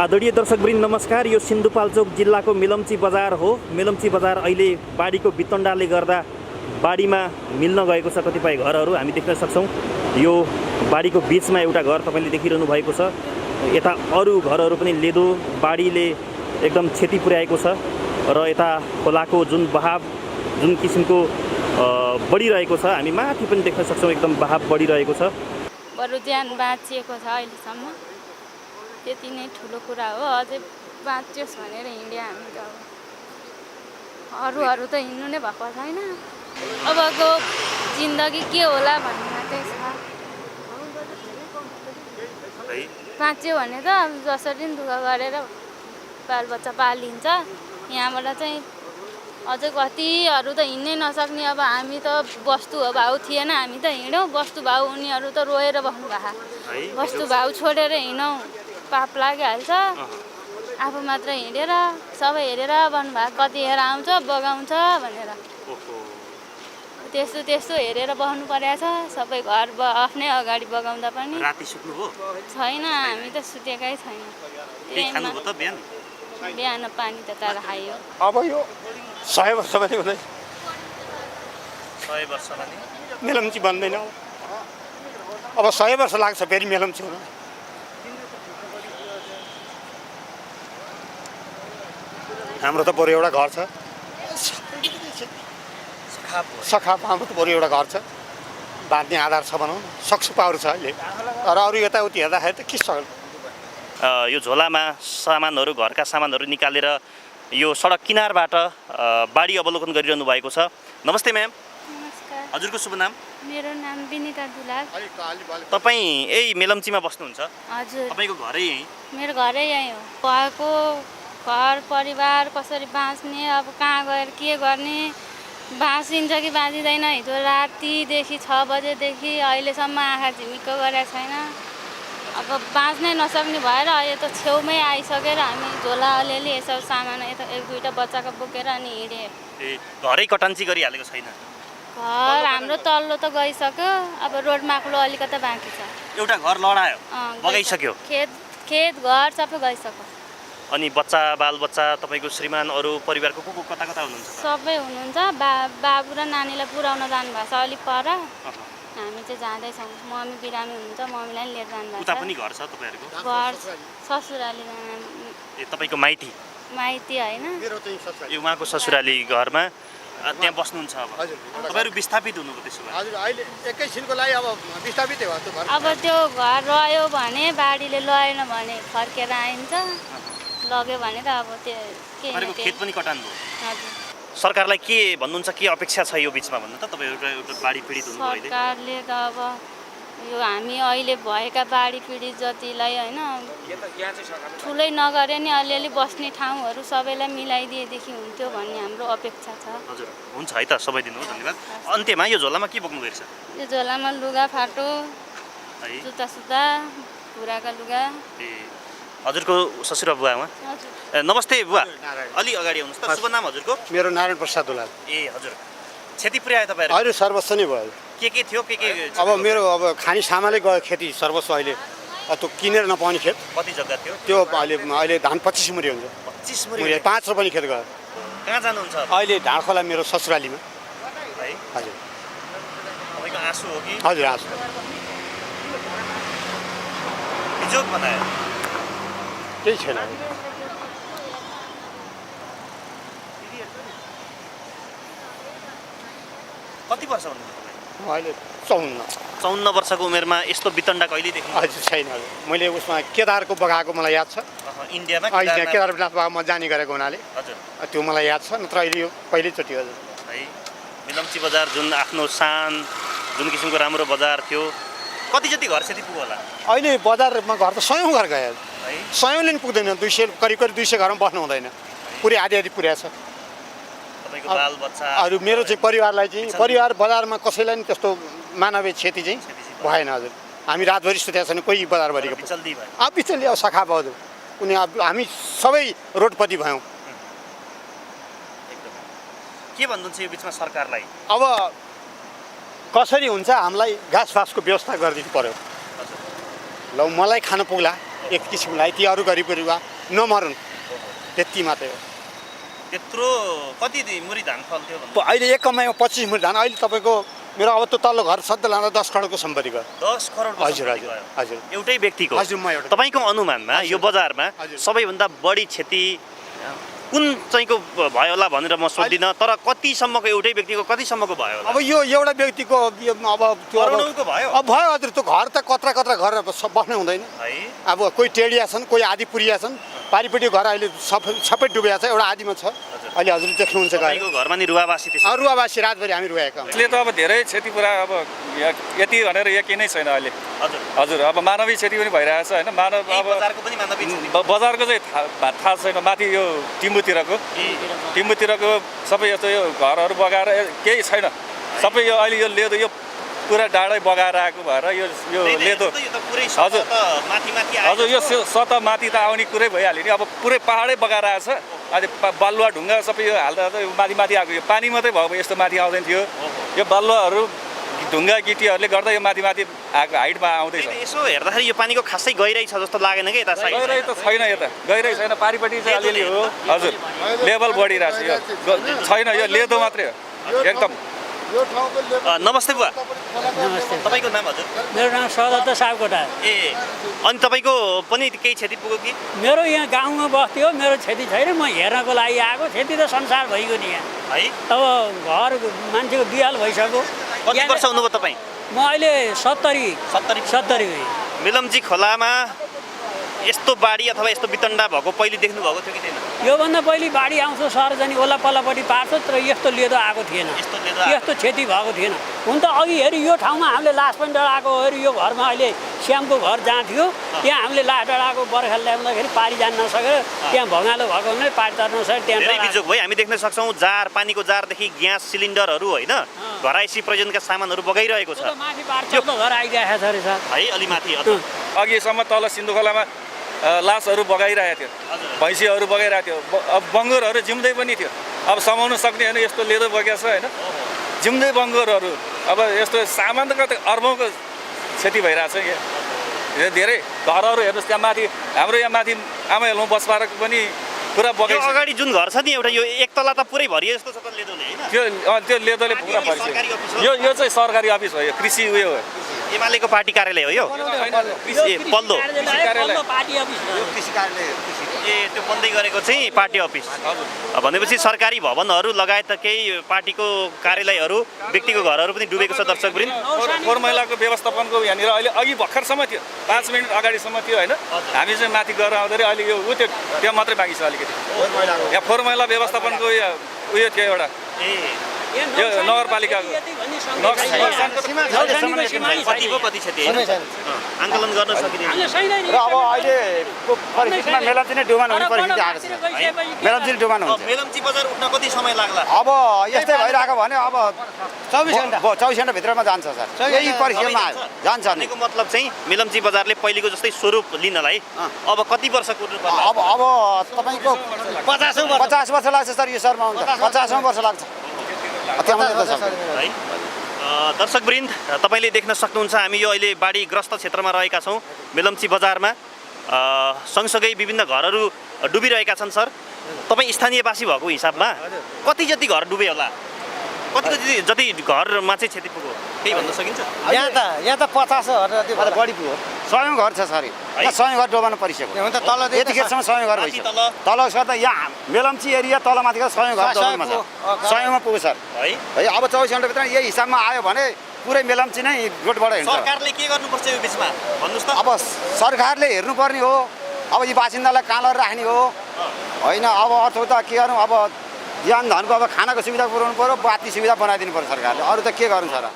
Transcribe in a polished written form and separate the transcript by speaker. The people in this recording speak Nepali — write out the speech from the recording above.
Speaker 1: आदरणीय दर्शकवृन्द नमस्कार। यो सिन्धुपाल्चोक जिल्लाको मेलम्ची बजार हो। मेलम्ची बजार अहिले बाढीको वितण्डाले गर्दा बाढीमा मिल्न गएको छ कतिपय घरहरू हामी देख्न सक्छौँ। यो बाढीको बिचमा एउटा घर तपाईँले देखिरहनु भएको छ। यता अरू घरहरू पनि लेदो बाढीले एकदम क्षति पुर्याएको छ र यता खोलाको जुन बहाव जुन किसिमको बढिरहेको छ हामी माथि पनि देख्न सक्छौँ। एकदम बहाव बढिरहेको छ।
Speaker 2: बरु ज्यान बाँचिएको छ अहिलेसम्म, त्यति नै ठुलो कुरा हो। अझै बाँचियोस् भनेर हिँड्यो हामी त। अरूहरू त हिँड्नु नै भएको छैन। अबको जिन्दगी के होला भन्ने मात्रै छ। बाँच्यो भने त जसरी दुःख गरेर बालबच्चा पालिन्छ। यहाँबाट चाहिँ अझै कतिहरू त हिँड्नै नसक्ने। अब हामी त वस्तु भाउ थिएन, हामी त हिँड्यौँ। वस्तु भाउ उनीहरू त रोएर बस्नु भएको। वस्तु भाउ छोडेर हिँडौँ पाप लागिहाल्छ। आफू मात्र हिँडेर सबै हेरेर भन्नुभएको, कतिखेर आउँछ बगाउँछ भनेर त्यस्तो त्यस्तो हेरेर बस्नु परेको छ। सबै घर आफ्नै अगाडि बगाउँदा पनि
Speaker 1: राति सुत्नुभयो?
Speaker 2: छैन, हामी त सुतेकै छैन। बिहान पानी त तर खायो।
Speaker 3: अब यो 100 वर्ष पनि हुँदैन।
Speaker 1: 100 वर्ष भने
Speaker 3: मेलम्ची बन्दैन। अब 100 वर्ष लाग्छ फेरि मेलम्ची हुन। हाम्रो त बरु एउटा घर छ, सखाप। हाम्रो त बरु एउटा घर छ, बाँध्ने आधार छ भनौँ न। सक्छु पावर छ अहिले। तर अरू यताउति हेर्दाखेरि त के सक्छ।
Speaker 1: यो झोलामा सामानहरू, घरका सामानहरू निकालेर यो सडक किनारबाट बाढी अवलोकन गरिरहनु भएको छ। नमस्ते म्याम।
Speaker 2: नमस्कार।
Speaker 1: हजुरको शुभ नाम?
Speaker 2: मेरो नाम विनिता दुलाल।
Speaker 1: तपाईँ यही मेलम्चीमा बस्नुहुन्छ?
Speaker 2: हजुर।
Speaker 1: तपाईँको घरै यहीँ?
Speaker 2: मेरो घरै यहीँ हो। घरको घर परिवार कसरी बाँच्ने, अब कहाँ गएर के गर्ने, बाँचिन्छ कि बाँचिँदैन। हिजो रातिदेखि 6 बजेदेखि अहिलेसम्म आँखा झिमिक्क गरेको छैन। अब बाँच्नै नसक्ने भएर अहिले त छेउमै आइसकेर हामी झोला अलिअलि यसो सामान यता 1-2टा बच्चाको बोकेर अनि हिँडेँ।
Speaker 1: घरै कटान्ची गरिहालेको छैन?
Speaker 2: घर हाम्रो तल्लो त गइसक्यो, अब रोड माक्लो अलिकति बाँकी छ।
Speaker 1: एउटा घर लडायो, बगाइसक्यो?
Speaker 2: खेत घर सबै गइसक्यो।
Speaker 1: अनि बच्चा बालबच्चा तपाईँको श्रीमान अरू परिवारको को कता कता हुनुहुन्छ?
Speaker 2: सबै हुनुहुन्छ। बाबु र नानीलाई पुऱ्याउन जानुभएको छ अलिक पर। हामी चाहिँ जाँदैछौँ। मम्मी बिरामी हुनुहुन्छ, मम्मीलाई लिएर जानुभएको छ।
Speaker 1: उता पनि घर छ तपाईँहरूको?
Speaker 2: घर ससुराली।
Speaker 1: ए तपाईँको माइती?
Speaker 2: माइती होइन,
Speaker 1: यो उहाँको ससुराली घरमा त्यहाँ बस्नुहुन्छ। अब तपाईँहरू विस्थापित हुनुभयो त्यसो भए?
Speaker 3: हजुर, अहिले एकैछिनको लागि अब विस्थापितै भयो त्यो घर।
Speaker 2: अब त्यो घर रह्यो भने बाढीले लगेन भने फर्केर आइन्छ, लग्यो भने त अब त्यो
Speaker 1: तपाईँहरूको खेत पनि कटान भयो?
Speaker 2: हजुर।
Speaker 1: सरकारलाई के भन्नुहुन्छ, के अपेक्षा छ यो बिचमा भन्नु त? तपाईँहरू एउटा बाढी पीडित हुनुभयो अहिले।
Speaker 2: सरकारले त अब यो हामी अहिले भएका बाढी पीडित जतिलाई होइन ठुलै नगरे नि अलिअलि बस्ने ठाउँहरू सबैलाई मिलाइदिएदेखि हुन्थ्यो भन्ने हाम्रो अपेक्षा छ।
Speaker 1: हजुर, हुन्छ है त, सबै दिनु धन्यवाद। अन्त्यमा यो झोलामा के बोक्नु भएको छ?
Speaker 2: यो झोलामा लुगा फाटो, जुत्ता सुत्ता, बुढाका लुगा।
Speaker 1: ए हजुरको ससुरा बुवा उहाँ?
Speaker 2: हजुर।
Speaker 1: नमस्ते बुवा, अलि अगाडि आउनुहोस् त। शुभ नाम हजुरको?
Speaker 3: मेरो नारायण प्रसाद दुलाल।
Speaker 1: ए हजुर, क्षति पुर्यायो तपाईँहरू?
Speaker 3: अहिले सर्वस्व नै भयो।
Speaker 1: के थियो? के
Speaker 3: अब मेरो खाने सामानले गयो खेती सर्वस्व। अहिले त्यो किनेर नपाउने खेत।
Speaker 1: कति जग्गा थियो
Speaker 3: त्यो अहिले धान 25 मुरी हुन्छ।
Speaker 1: 25
Speaker 3: मुरी 5 रोपनी खेत गयो।
Speaker 1: कहाँ जानुहुन्छ
Speaker 3: अहिले ढाँडखोला मेरो ससुरालीमा।
Speaker 1: है
Speaker 3: हजुर।
Speaker 1: तपाईँको आँसु हो कि?
Speaker 3: हजुर, आँसु।
Speaker 1: बिजोग बनायो?
Speaker 3: केही छैन।
Speaker 1: कति वर्ष हुनुहुन्छ तपाईँ?
Speaker 3: अहिले 54।
Speaker 1: 54 वर्षको उमेरमा यस्तो वितण्डा कहिलेदेखि?
Speaker 3: हजुर, छैन। मैले उसमा केदारको बगाएको मलाई याद छ।
Speaker 1: इन्डियामा
Speaker 3: केदारनाथ बगा म जाने गरेको हुनाले
Speaker 1: हजुर
Speaker 3: त्यो मलाई याद छ। नत्र अहिले यो पहिल्यैचोटि। हजुर
Speaker 1: है। मेलम्ची बजार जुन आफ्नो शान, जुन किसिमको राम्रो बजार थियो, कति जति घर क्षति पुग्यो होला?
Speaker 3: अहिले बजारमा घर त 100 घर गयो।
Speaker 1: है
Speaker 3: 100ले नि पुग्दैन। 200 करिब 200 घरमा बस्नु हुँदैन। पुरै आधी पुर्या छ।
Speaker 1: तपाईँको बालबच्चा
Speaker 3: अरू मेरो चाहिँ परिवारलाई चाहिँ परिवार बजारमा कसैलाई नि त्यस्तो मानवीय क्षति चाहिँ भएन। हजुर, हामी रातभरि सुतेका छैन। कोही बजारभरिको
Speaker 1: बिचल्दी भयो।
Speaker 3: अब बिचल्दी अब सखा भयो। हजुर, उनी हामी सबै रोडपट्टि भयौँ।
Speaker 1: के भन्नुहुन्छ यो बिचमा सरकारलाई?
Speaker 3: अब कसरी हुन्छ, हामीलाई घाँस फासको व्यवस्था गरिदिनु पर्यो। ल मलाई खान पुग्ला, एक किसिमलाई ती अरू गरिब परिवार नमरुन्, त्यति मात्रै हो।
Speaker 1: त्यत्रो कति मुरी धान फल्थ्यो
Speaker 3: अहिले एक कमाइमा 25 मुरी धान, अहिले तपाईँको मेरो अब त्यो तल्लो घर सधैँ लाँदा 10 करोडको सम्पत्ति भयो।
Speaker 1: 10 करोडको
Speaker 3: हजुर
Speaker 1: सम्पत्ति
Speaker 3: हजुर
Speaker 1: भयो।
Speaker 3: हजुर
Speaker 1: एउटै व्यक्तिको?
Speaker 3: हजुर म एउटा।
Speaker 1: तपाईँको अनुमानमा यो बजारमा
Speaker 3: हजुर।
Speaker 1: सबैभन्दा बढी क्षति कुन चाहिँको भयो होला भनेर म सोध्दिनँ, तर कतिसम्मको एउटै व्यक्तिको कतिसम्मको भयो होला?
Speaker 3: अब यो एउटा व्यक्तिको अब त्यो
Speaker 1: करोडौँको भयो?
Speaker 3: अब भयो हजुर। त्यो घर त कत्रा कत्रा घर बस्नै हुँदैन।
Speaker 1: है
Speaker 3: अब कोही टेडिया छन्, कोही आधी पुरिया छन्, पारिपट्टि घर अहिले सबै डुबेको छ, एउटा आधीमा छ। अहिले हजुर देख्नुहुन्छ
Speaker 1: तपाईँको घरमा नि रुवावासी त्यसो?
Speaker 3: रुवावासी रातभरि हामी रुवाएका
Speaker 4: यसले त अब धेरै क्षति पुरा अब यति भनेर यति नै छैन अहिले।
Speaker 1: हजुर
Speaker 4: हजुर अब मानवीय क्षति पनि भइरहेछ होइन। मानव
Speaker 1: यही
Speaker 4: अब
Speaker 1: बजारको पनि मानवीय क्षति?
Speaker 4: बजारको चाहिँ थाहा छैन। माथि यो टिम्बुतिरको सबै यस्तो यो घरहरू बगाएर केही छैन। सबै यो अहिले यो लेदो यो पुरा डाँडै बगाएर आएको भएर यो लेदो हजुर हजुर यो सतह माथि त आउने कुरै भइहाल्यो नि। अब पुरै पाहाडै बगाएर आएको छ। अहिले बालुवा ढुङ्गा सबै यो हाल्दा माथि माथि आएको, यो पानी मात्रै भयो यस्तो माथि आउँदैन थियो। यो बालुवाहरू ढुङ्गा गिटीहरूले गर्दा यो माथि माथि आएको हाइटमा आउँदैछ।
Speaker 1: यसो हेर्दाखेरि यो पानीको खासै गहिराइ छ जस्तो लागेन कि यता साइड?
Speaker 4: गहिराइ त छैन, यता गहिराइ छैन। पारिपट्टि चाहिँ अलिअलि हो हजुर, लेभल बढिरहेको छ। यो छैन, यो लेदो मात्रै हो एकदम।
Speaker 1: नमस्ते बुवा,
Speaker 5: नमस्ते।
Speaker 1: तपाईँको नाम हजुर?
Speaker 5: मेरो नाम सदत्त सापकोटा।
Speaker 1: ए अनि तपाईँको पनि केही क्षति पुग्यो कि?
Speaker 5: मेरो यहाँ गाउँमा बस्थ्यो, मेरो क्षति छैन। म हेर्नको लागि आएको। क्षति त संसार भइगयो नि यहाँ।
Speaker 1: है
Speaker 5: अब घर मान्छेको बिहाल भइसक्यो।
Speaker 1: कति वर्ष हुनुभयो तपाईँ?
Speaker 5: म अहिले 70
Speaker 1: मिलमची खोलामा यस्तो बाढी अथवा यस्तो वितण्डा भएको पहिले देख्नु भएको थियो कि थिएन?
Speaker 5: योभन्दा पहिले बाढी आउँछ सरजनी ओला पल्लापट्टि पार्छ, तर यस्तो लेदो आएको थिएन, यस्तो क्षति भएको थिएन। हुन त अघि हेरि यो ठाउँमा हामीले लास पनि डढाएको हेरि यो घरमा अहिले श्यामको घर जहाँ थियो त्यहाँ हामीले लास डढाएको बर्खा ल्याउँदाखेरि पारी जान नसकेर त्यहाँ भँगालो भएको हुनाले पारी तर्न नसकेर त्यहाँ
Speaker 1: धेरै बिजोग भयो। हामी देख्न सक्छौँ जार, पानीको जारदेखि ग्यास सिलिन्डरहरू होइन, घरायसी प्रयोजनका सामानहरू बगाइरहेको छ।
Speaker 5: माथि पार्छ घर आइरहेको छ अरे सर।
Speaker 1: है अलि माथि
Speaker 4: अघिसम्म तल सिन्धुखोलामा लासहरू बगाइरहेको थियो, भैँसीहरू बगाइरहेको थियो। अब बङ्गुरहरू जिउँदै पनि थियो। अब समाउनु सक्ने होइन, यस्तो लेदो बगेको छ होइन। जिउँदै बङ्गुरहरू अब यस्तो सामान त कतै अर्बौँको क्षति भइरहेछ। यहाँ धेरै घरहरू हेर्नुहोस्, त्यहाँ माथि हाम्रो यहाँ माथि आमाहेलमा बसपारक पनि पुरा बगाइ।
Speaker 1: अगाडि जुन घर छ नि एउटा, यो एक तला त पुरै भरियो जस्तो छ त लेदोले होइन?
Speaker 4: त्यो लेदोले पुरा भरिसक्यो। यो चाहिँ सरकारी अफिस हो, यो कृषि उयो हो,
Speaker 1: एमालेको पार्टी कार्यालय हो यो? पल्लो
Speaker 5: पार्टी अफिस
Speaker 3: कृषि कार्यालय।
Speaker 1: ए त्यो बन्दै गरेको चाहिँ पार्टी अफिस भनेपछि सरकारी भवनहरू लगायत केही पार्टीको कार्यालयहरू, व्यक्तिको घरहरू पनि डुबेको छ। दर्शकवृन्द,
Speaker 4: फोहोर मैलाको व्यवस्थापनको यहाँनिर अहिले अघि भर्खरसम्म थियो, 5 मिनट अगाडिसम्म थियो होइन। हामी चाहिँ माथि गएर आउँदाखेरि अहिले यो ऊ त्यो मात्रै बाँकी छ अलिकति। यहाँ फोहोर मैला व्यवस्थापनको उयो थियो एउटा, यो नगरपालिकाको
Speaker 1: आन्दोलन गर्न सकिँदैन।
Speaker 3: र अब अहिलेको परिस्थितिमा मेलम्ची नै डुबान हुने परिस्थिति आएको छ। मेलम्ची डुबान हुन्छ।
Speaker 1: मेलम्ची बजार उठ्न कति समय लाग्ला?
Speaker 3: अब यस्तै भइरहेको भने अब 24 घण्टा भित्रमा जान्छ सर। यही परिस्थितिमा जान्छ नि।
Speaker 1: भनेको मतलब चाहिँ मेलम्ची बजारले पहिलेको जस्तै स्वरूप लिनलाई अब कति वर्ष कुर्नु पर्ला?
Speaker 3: अब तपाईँको 50 वर्ष लाग्छ सर। यो शहरमा आउँदा 50 वर्ष लाग्छ।
Speaker 1: है दर्शकवृन्द, तपाईँले देख्न सक्नुहुन्छ हामी यो अहिले बाढीग्रस्त क्षेत्रमा रहेका छौँ, मेलम्ची बजारमा। सँगसँगै विभिन्न घरहरू डुबिरहेका छन्। सर, तपाईँ स्थानीयवासी भएको हिसाबमा कति जति घर डुबे होला? कति जति घरमा चाहिँ क्षति पुग्यो केही भन्न सकिन्छ?
Speaker 3: यहाँ त 50 बढी पुग्यो। 100 घर छ सर। 100 घर डुबाउन परिसक्यो। यतिखेरसम्म 100 घर भइसक्यो। तल गर्दा यहाँ मेलम्ची एरिया तलमाथि 100 घर डुबाउनमा छ। 100 मा पुग्यो सर। है अब 24 घण्टाभित्र यही हिसाबमा आयो भने पुरै मेलम्ची नै रोडबाट हिँड्छ।
Speaker 1: सरकारले के गर्नुपर्छ यो बिचमा भन्नुहोस् त?
Speaker 3: अब सरकारले हेर्नुपर्ने हो। अब यी बासिन्दालाई कहाँ राख्ने हो होइन? अब अर्थात् त के गर्नु, अब ज्यान धनको अब खानाको सुविधा पुऱ्याउनु पऱ्यो, बाती सुविधा बनाइदिनु पऱ्यो सरकारले। अरू त के गर्नु छ र?